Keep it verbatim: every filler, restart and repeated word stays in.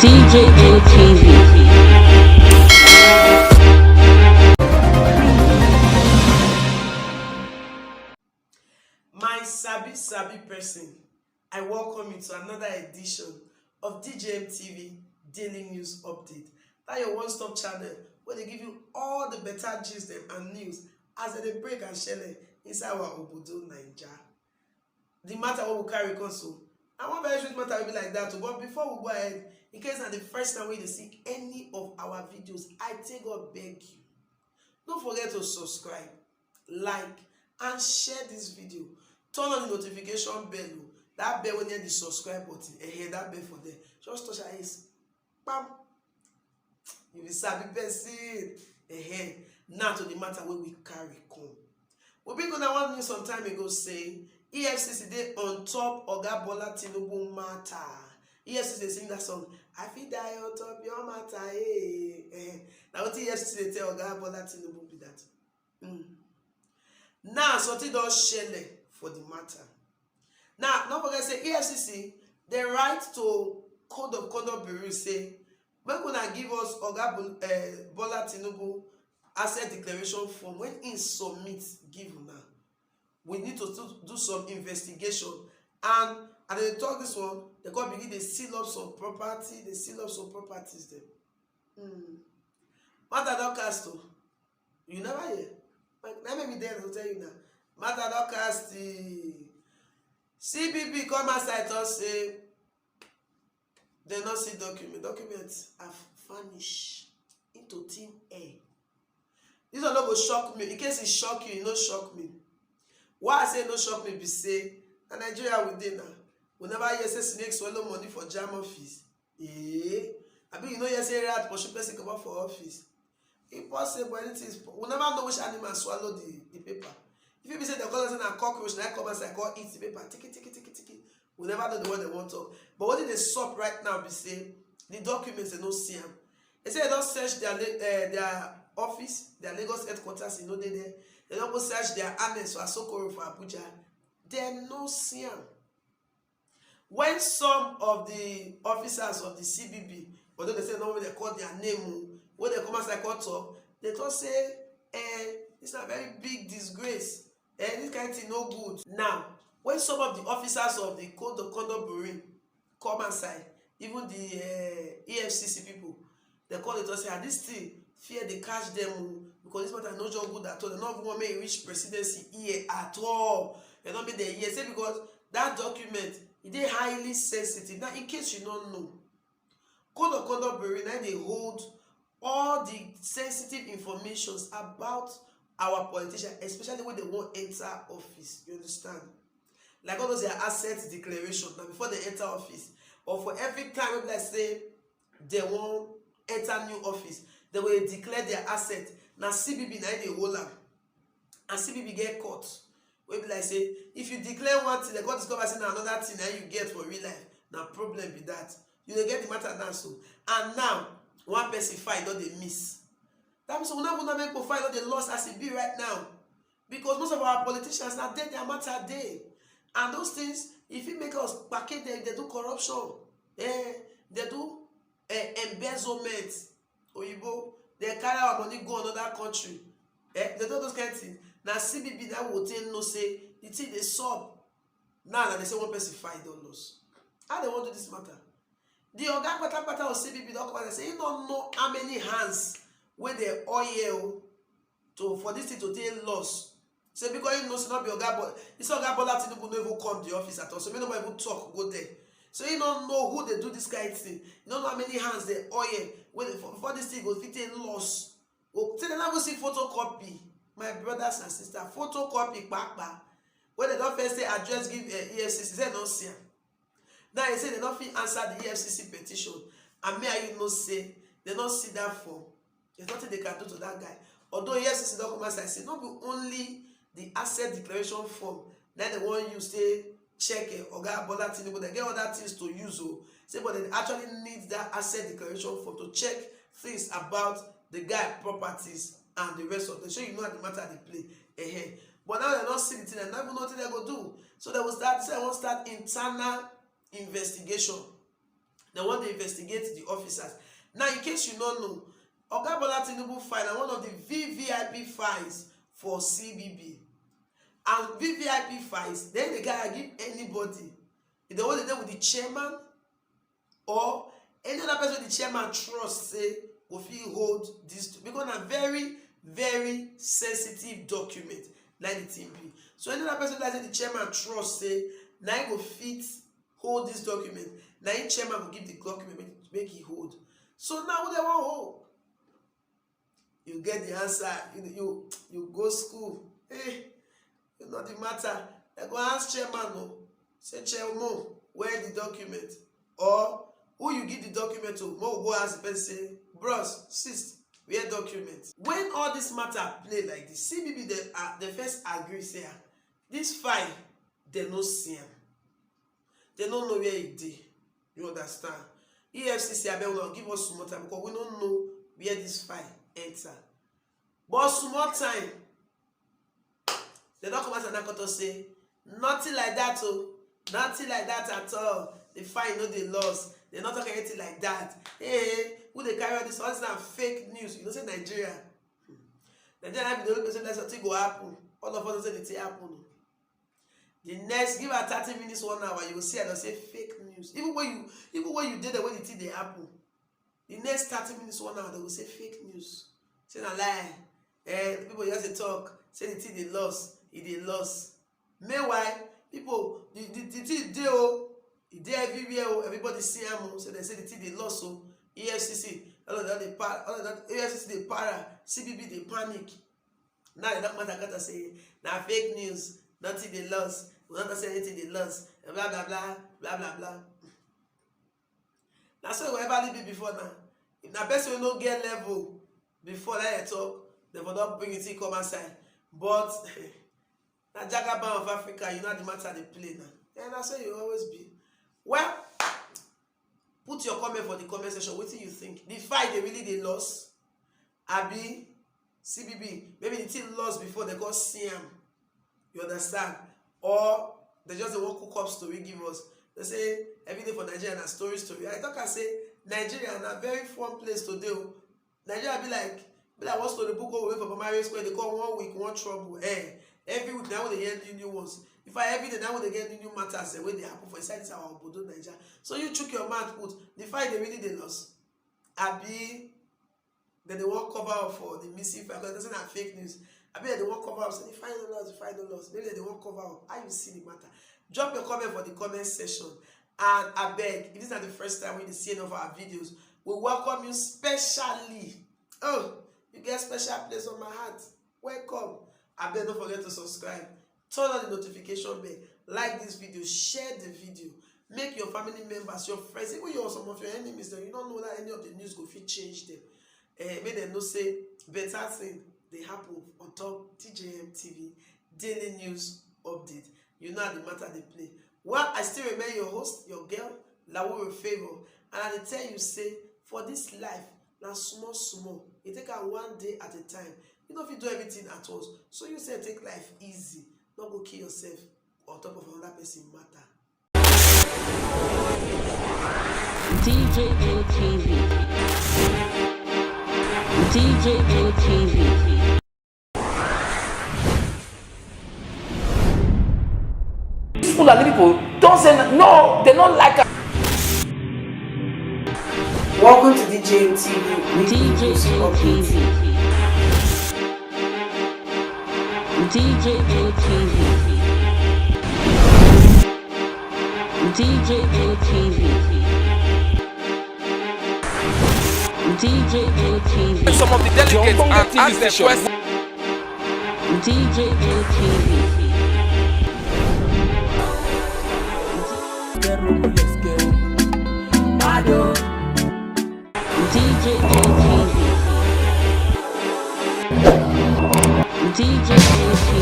D J M T V. My sabi sabi person, I welcome you to another edition of D J M T V Daily News Update. That your one-stop channel where they give you all the better gist dem and news as they break and share inside our obodo Naija. The matter we will carry come so. I want very sweet matter will be like that, but before we go ahead, in case na the first time wey you dey see any of our videos, I take God beg you, don't forget to subscribe, like, and share this video. Turn on the notification bell o. That bell wey near the subscribe button, eh, that bell for there. Just touch am, yes. Pam. You be sabi person. Eh, now to the matter wey we carry come. We bin go na one news some time ago say E F C C dey on top Oga Bola Tinubu matter. E F C C dey sing that song, "I fit die on top your matter." Eh, eh. Na wetin E F C C dey tell Oga Bola Tinubu be that. Mm. Now something don shele for the matter. Now, no forget say E F C C dey write to Code of Conduct Bureau say make una give us Oga Bol- eh, Bola Tinubu asset declaration form when he submit give una. We need to do, do some investigation, and as they talk this one, they come begin dey seal up some property, they seal up some properties dem. Hmm. Matter don cast o. You never hear? Like, na make me there to tell you now. Matter don cast. C B B come outside talk say they no see document. Documents have vanished into thin air. This one no go shock me. In case e shock you, e no shock me. Why I say e no shock me be say na Nigeria we dey now. We never hear say snake swallow money for jam office. Eh? Abi you no hear say rat pursue person comot for office? E possible, anything is po- we never know which animal swallow the, the paper. If e be say dem call am say na cockroach na e come outside come eat the paper, tiki tiki tiki tiki, we never know the one dem wan talk. But wetin dey sup right now be say the documents dem no see am. Dem say dem don search their La- eh, their office, their Lagos headquarters, e no dey there. Dem don go search their annex for Asokoro for Abuja, dem no see am. When some of the officers of the C B B, although they say no, wey they call their name o, wey they come outside come talk, they talk say, eh, this na very big disgrace. Eh, this kind thing no good. Now, when some of the officers of the Code of Conduct Bureau come outside, even the eh, E F C C people, they call it say, ah, this thing fear dey catch them o, because this matter no just good at all. They no even want make e reach presidency ear at all. They no make dem hear say because that document e dey highly sensitive. Now, in case you no know, Code of Conduct Bureau na dey hold all the sensitive informations about our politician, especially when they wan enter office. You understand? Like all those their asset declaration now before they enter office, or for every time wey be like say they wan enter new office, they will declare their asset. Na C B B na dey hold am, and C B B get court wey be like say if you declare one thing, they go discover say na another thing na you get for real life. Na problem be that. You dey get the matter now so. And now, one person file don dey miss. That means we no even know make file don dey lost as e be right now. Because most of our politicians na there their matter dey. And those things, if you make us package them, they do corruption, eh, they do eh, embezzlement, oyibo, they carry our money go another country. Eh, they do those kind of things. Na C B B that will take no say the thing dey sup. Now, na they say one person file don lost. How they wan do this matter? The oga patapata of C B B don come out and say he no know how many hands wey dey oil o to for this thing to take loss. Say because he know say no be oga but he say oga Bola Tinubu no even come the office at all, so make nobody even talk go there. So he no know who dey do this kind thing. He no know how many hands dey oil wey dey for, for this thing go fit take loss. Oh, say they never see photocopy. My brothers and sisters, photocopy papa wey they don first say address give uh, E F C C, say no see am. Now he say they no fit answer the E F C C petition, and me and you know say they no see that form. There's nothing they can do to that guy. Although E F C C don come outside say no be only the asset declaration form na they wan use take check eh, oga Bola Tinubu, they get other things to use o. Say but they actually need that asset declaration form to check things about the guy properties and the rest of them. So you know how the matter dey play. Ehen. But now they don see the thing, they no even know wetin they go do. So they will start say I wan start internal investigation. They want to investigate the officers. Now, in case you don't know, Oga Bola Tinubu file na one of the V V I P files for C B B. And V V I P files, then the guy give anybody. If they want to deal with the chairman or any other person the chairman trust say go fit hold this, because na very, very sensitive document na the thing be. So any other person like say the chairman trust say na him go fit hold this document, na him chairman go give the document make, make he hold. So now who they want hold? You get the answer. You you, you go school. Hey, you know the matter. They go ask chairman o. Say, "Chairman, where the document?" Or who you give the document to? Mo go ask the person say, "Bros, sis, where document?" When all this matter play like this, C B B they, uh, they first agree say, ah, this file, they no see am. They no know where e dey. You understand? E F C C, abeg, una give us small time because we no know where this file enter. But small time, they don come out and now say, "Nothing like that o, nothing like that at all. The file no dey loss. They no talk anything like that." Hey, who dey carry all this? All this na fake news. You know say Nigeria, Nigeria be the only place wey something go happen. All of us know say the thing happen. The next, give her thirty minutes, one hour, you go see I don say fake news. Even when you, even when you dey there when the thing dey happen, the next thirty minutes, one hour, they go say fake news. Say na lie. Eh, people just dey talk. Say the thing dey loss, e dey loss. Meanwhile, people, the the the thing dey o, e dey everywhere o. Everybody see am o. So they say the thing dey loss o. E F C C, all of that dey para, all of that E F C C dey para, C B B dey panic. Now they don come out and say na fake news, nothing dey loss, we no talk say anything dey loss, blah blah blah blah blah blah. Na so e go ever be before now. If na person wey no get level before that you talk, they for don bring it come outside. But na jagaban of Africa, you know how the matter dey play now. Yeah, na so you always be. Well, put your comment for the comment section. Wetin you think? The fight dey really dey loss? Abi C B B, maybe the thing lost before they come see am. You understand? Or they just dey wan cook up story give us. They say every day for Nigeria na story story. I talk am say Nigeria na very fun place to dey o. Nigeria be like, be like one story book wey we for primary school, they call One Week, One Trouble. Eh, every week na we dey hear new new ones. In fact, every day na we dey get new new matters, eh, wey dey happen for inside this our obodo Naija. So you chook your mouth put, the fight dey really dey loss? Abi dem dey wan cover up for the missing fight? Because dem say na fake news. Abi dem dey wan cover up say the fight no loss, the fight no loss. Maybe dem dey wan cover up. How you see the matter? Drop your comment for the comment section. And abeg, if this na the first time wey you dey see any of our videos, we welcome you specially. Oh, you get special place on my heart. Welcome. Abeg, don't forget to subscribe. Turn on the notification bell. Like this video. Share the video. Make your family members, your friends, even your, some of your enemies, dem you no know that any of the news go fit change them. Eh, make dem know say better thing dey happen on top T J M T V daily news update. You know how the matter dey play. Well, I still remain your host, your girl, Lawuro Favour, and I dey tell you say for this life, na small small. You take am one day at a time. You no fit do everything at once. So you sef take life easy. No go kill yourself on top of another person matter. D J N T V. D J N T V. These Fulani people don't say no, they don't like us. Welcome to D J N T V. D J N T V. D J N T V. D J N T V. D J N T V. Some of the delegates and ask them questions. D J N T V. D J N T V. D J N T V.